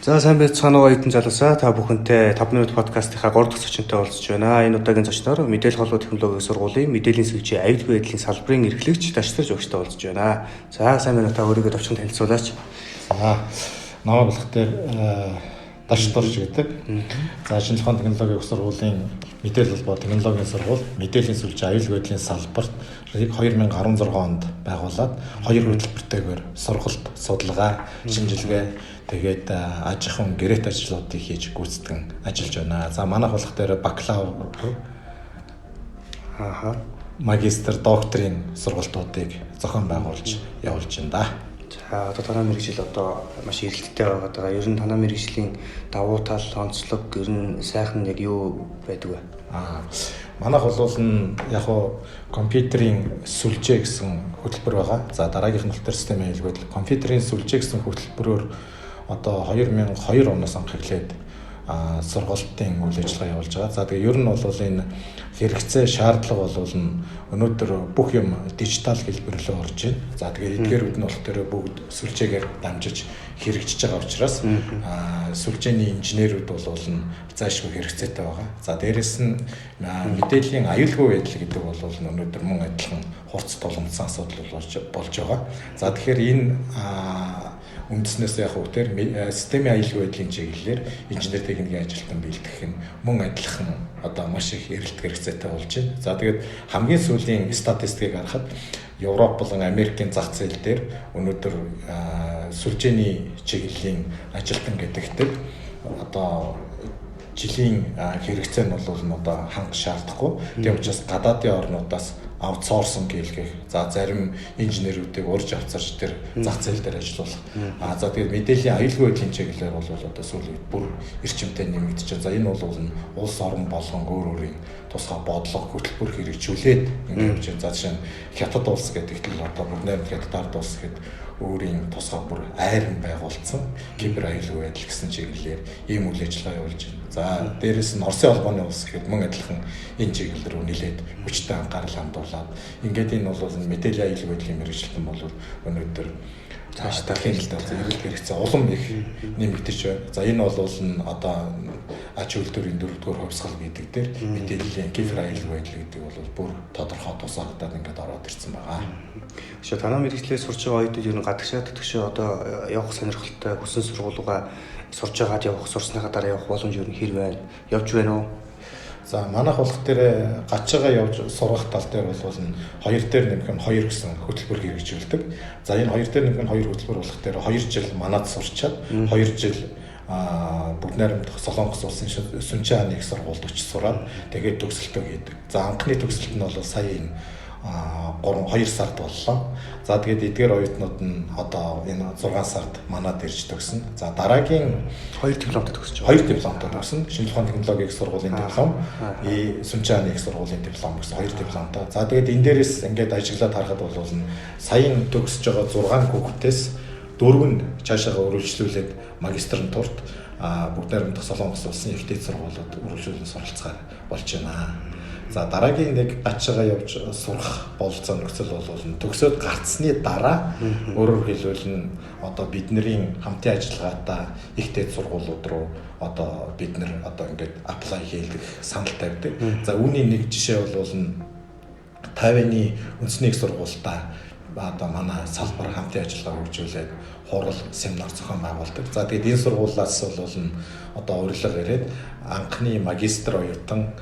За сайн байцгаана уу оюутан залуусаа, та бүхэнтэй 5 минут подкастынхаа 3 дахь зочинтой уулзч байна. Энэ удаагийн зочноор мэдээлэл холбоо технологийн сургуулийн мэдээллийн сүлжээ аюулгүй байдлын салбарын эрхлэгч Дашдорж багштай уулзч байна. За сайн байна уу, та өөрийгөө товчхон танилцуулаач. За намайг болох дээр Дашдорж гэдэг. За шинжлэх ухааны технологийн сургуулийн мэдээлэл холбоо технологийн сургууль мэдээллийн сүлжээ аюулгүй байдлын салбарт 2016 онд байгуулад хоёр хөтөлбөртэйгээр сургалт, судалгаа, шинжилгээ, тэгээд аж ахуйн гэрээт ажлуудыг хийж гүйцэтгэн ажиллаж байна. За манайх болох дээр бакалавр, магистр, докторийн сургалтуудыг зохион байгуулж явуулж байна да. За одоо танай мэргэжил одоо маш эрэлттэй байгаад байгаа. Ер нь танай мэргэжлийн давуу тал, онцлог, ер нь сайхан яг юу байдаг вэ? Манайх бол нь яг хуу компьютерийн сүлжээ гэсэн хөтөлбөр байгаа. За дараагийнх нь болохоор системийн аюулгүй байдал. Компьютерийн сүлжээ гэсэн хөтөлбөрөөр одоо 2002 оноос анх эхлээд сургалтын үйл ажиллагаа явуулж байгаа. За тэгээ ер нь бол энэ хэрэгцээ шаардлага бол нь өнөөдөр бүх юм дижитал хэлбэр рүү орж байна. За тэгээ эдгээрүүд нь болохоор бүгд сүлжээгээр дамжиж хэрэгжиж байгаа учраас сүлжээний инженерүүд бол нь зайлшгүй хэрэгцээтэй байгаа. За дээрэс нь мэдээллийн аюулгүй байдал гэдэг бол өнөөдөр мөн адилхан хурц тулгамдсан асуудал болж байгаа. За тэгэхээр энэ үндснээс яг үгээр системийн аюулгүй байдлын чиглэлээр инженер техникийн ажилтан бэлтгэх нь мөн адилхан одоо маш их эрэлт хэрэгцээтэй болж байна. За тэгээд хамгийн сүүлийн статистикийг харахад Европ болон Америкийн зах зээл дээр өнөөдөр сүлжээний чиглэлийн ажилтан гэдэгт одоо жилийн хэрэгцээ нь бол одоо ханга шаардахгүй. Тийм учраас гадаадын орнуудаас аутсорсинг хийлгэх. За зарим инженерүүдийг урьж авцарч тэр зах зээл дээр ажиллуулах. За тэгээд мэдээллийн аюулгүй байдлын чиглэлээр бол одоо сүүлийн үед бүр эрчимтэй нэмэгдэж байна. За энэ бол нь улс орон болгон өөр өөрийн тусгай бодлого хөтөлбөр хэрэгжүүлээд ингэ явж байна. За жишээ нь Хятад улс гэдэг л одоо бүр 8 Хятад ард улс гэхэд өөрийн тусгай бүр айран байгуулсан кибер аюулгүй байдал гэсэн чиглэлээр ийм үйл ажиллагаа явуулж байна. За дээрэс нь Оросын холбооны улс гэхэд мөн адилхан энэ чиглэл рүү нэлээд хүчтэй анхаарал хандуулад ингээд энэ бол мэдээллийн аюулгүй байдлын мэргэжилтэн бол өнөөдөр цаашдаа хэлдэг эрэлт хэрэгцээ улам их нэмэгдэж байна. За энэ бол нь одоо ач үйлдвэрийн дөрөвдүгээр хувьсгал гэдэг дээр мэдээллийн кибер аюулгүй байдал гэдэг бол бүр тодорхой тусаагдаад ингээд ороод ирсэн байгаа. Тэгэхээр танай мэргэжлээр сурч байгаа оюутнууд ер нь гадагшаа төтгшөө одоо явах сонирхолтой хүсэн сургуулиугаа сурж байгаад явах, сурсныхаа дараа явах боломж ер нь хэр байна? Явж байна уу? За манайх болох дээр гачаагаа явж сургах тал дээр бол нь 2 дээр нэмэх нь 2 гэсэн хөтөлбөр хэрэгжүүлдэг. За энэ 2 дээр нэмэх нь 2 хөтөлбөр болох дээр 2 жил манад сурчаад 2 жил бүгд найрамдах Солонгос улсын Сүнчэн хааны их сургуульд очиж сураад тэгээд төгсөлтөө хийдэг. За анхны төгсөлт нь бол сая энэ 3-2 сард боллоо. За тэгээд эдгээр оюутнууд нь одоо энэ 6 сард манад ирж төгснө. За дараагийн 2 дипломтой төгсөж байгаа. 2 дипломтой төгснө. Шинжлэх ухааны технологийн их сургуулийн диплом, Сүнчэн хааны их сургуулийн диплом гэсэн 2 дипломтой. За тэгээд энэ дээрээс ингээд ажиглаад харахад бол саяын төгсөж байгаа 6 хүүхдээс 4 нь цаашаага үргэлжлүүлээд магистрантурт бүгд найрамдах Солонгос улсын их дээд сургуулиуд үргэлжлүүлэн суралцгаар болж байна. За дараагийн нэг гачаагаа явж сурах бололцоо нөхцөл бол төгсөөд гарцсны дараа өөрөөр хэлбэл нь одоо бидний хамтын ажиллагаатай их дээд сургуулиуд руу одоо бид нэр одоо ингээд apply хийлгэх санал тавьдаг. За үүний нэг жишээ бол нь Тайваны үндэсний их сургуультай одоо манай салбар хамтын ажиллагаа хөгжүүлээд хурал семинар зохион байгуулдаг. За тэгээд энэ сургуулиас бол нь одоо урилга ирээд анхны магистр оюутан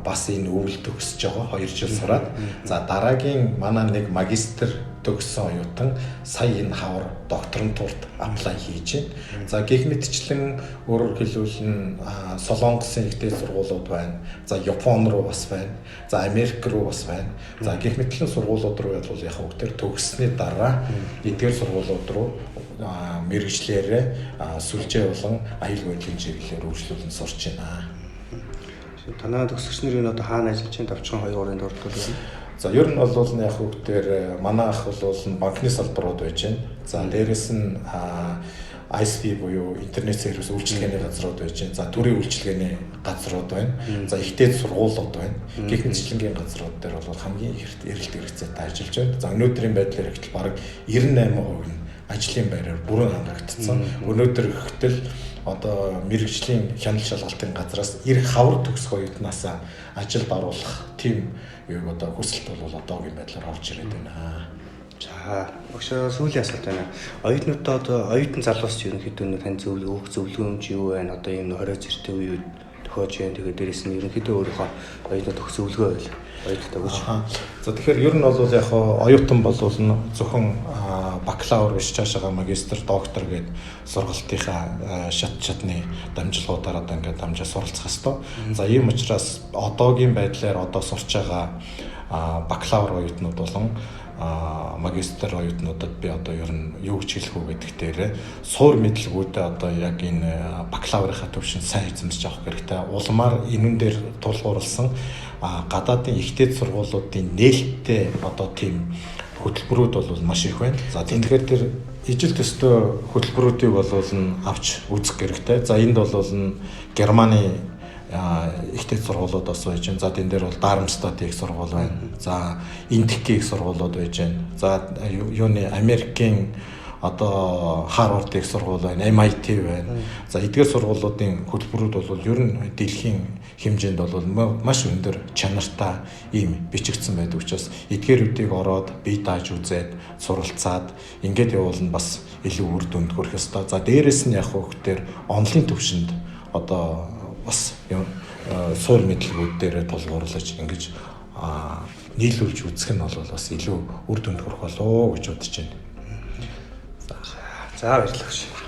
бас энэ өвөл төгсөж байгаа 2 жил сураад. За дараагийн манай нэг магистр төгссөн оюутан сая энэ хавар докторантурт apply хийж байна. За гэх мэтчлэн өөрөөр хэлбэл нь Солонгосын их дээд сургуулиуд байна. За Япон руу бас байна. За Америк руу бас байна. За гэх мэтлэн сургуулиуд руу бол яг бүгд төгссөний дараа эдгээр сургуулиуд руу мэргэжлээрээ сүлжээ болон аюулгүй байдлын чиглэлээр үргэлжлүүлэн сурч байна. Танай төгсөгч нарын одоо хаана ажиллаж байна? Товчхон 2 3-ын дурдвал юм. За ер нь бол яг бүгдээр манай ах бол банкны салбарууд байж байна. За дээрэс нь ISP буюу интернет сервис үйлчилгээний газрууд байж байна. За төрийн үйлчилгээний газрууд байна. За их дээд сургуулиуд байна. Гэх мэтчилэнгийн газрууд дээр бол хамгийн их эрэлт хэрэгцээтэй ажиллаж байна. За өнөөдрийн байдлаар ихтэл бараг 98% нь ажлын байраар бүрэн хангагдсан. Өнөөдөр гэхтэл одоо мэрэгжлийн хяналт шалгалтын газраас эрх хавар төгсөх оюутнаас ажилд оруулах тийм юуг одоо хүсэлт бол одоогийн байдлаар орж ирээд байна. За, багш, сүүлийн асуулт байна. Оюутнуудаа одоо оюутан залуус ерөнхийдөө нэг тань зөвлөгөө өгөх зөвлөгөө юу байна? Одоо ийм 20 зэртэй үе тохиож байна. Тэгээд дээрэс нь ерөнхийдөө өөрийнхөө оюутнууд өгөх зөвлөгөө байл. Оюутнууд өгөөч. За, тэгэхээр ер нь бол яг оюутан бол зөвхөн бакалавр биш, цаашаага магистр, доктор гээд сургалтынхаа шат шатны дамжлагуудаар одоо ингээд дамжаа суралцах ёстой. За, ийм учраас одоогийн байдлаар одоо сурч байгаа бакалавр оюутнууд болон магистр оюутнуудад би одоо ер нь юу гэж хэлэх үү гэдэг дээр суур мэдлэгүүдээ одоо яг энэ бакалаврынхаа төвшөнд сайн эзэмшиж авах хэрэгтэй. Улмаар энэн дээр тулгуурласан гадаадын ихтэй сургуулиудын нээлттэй одоо тийм хөтөлбөрүүд бол маш их байна. За, тэгэхээр тэр ижил төстэй хөтөлбөрүүдийг бол нь авч үзэх хэрэгтэй. За, энд бол нь Германы ихтэй сургуулиуд бас байж байна. За, тэн дээр бол Дармштадт их сургууль байна. За, Энтхи их сургуулиуд байж байна. За, юуны Америкийн одоо Харвард их сургууль байна, MIT байна. За, эдгээр сургуулиудын хөтөлбөрүүд бол ер нь дэлхийн хэмжээнд бол маш өндөр чанартай ийм бичигдсэн байдаг учраас эдгээрүүдийг ороод бие дааж үзээд суралцаад ингээд явуулна, бас илүү үр дүнд хүрэх ёстой. За, дээрэс нь яг хөөхтөр онлайн төвшөнд одоо бас суур мэдлэгүүд дээр тулгуурлаж ингэж нийлүүлж үзэх нь бол бас илүү үр дүнд хүрэх болов уу гэж бодож байна. За, баярлалаа.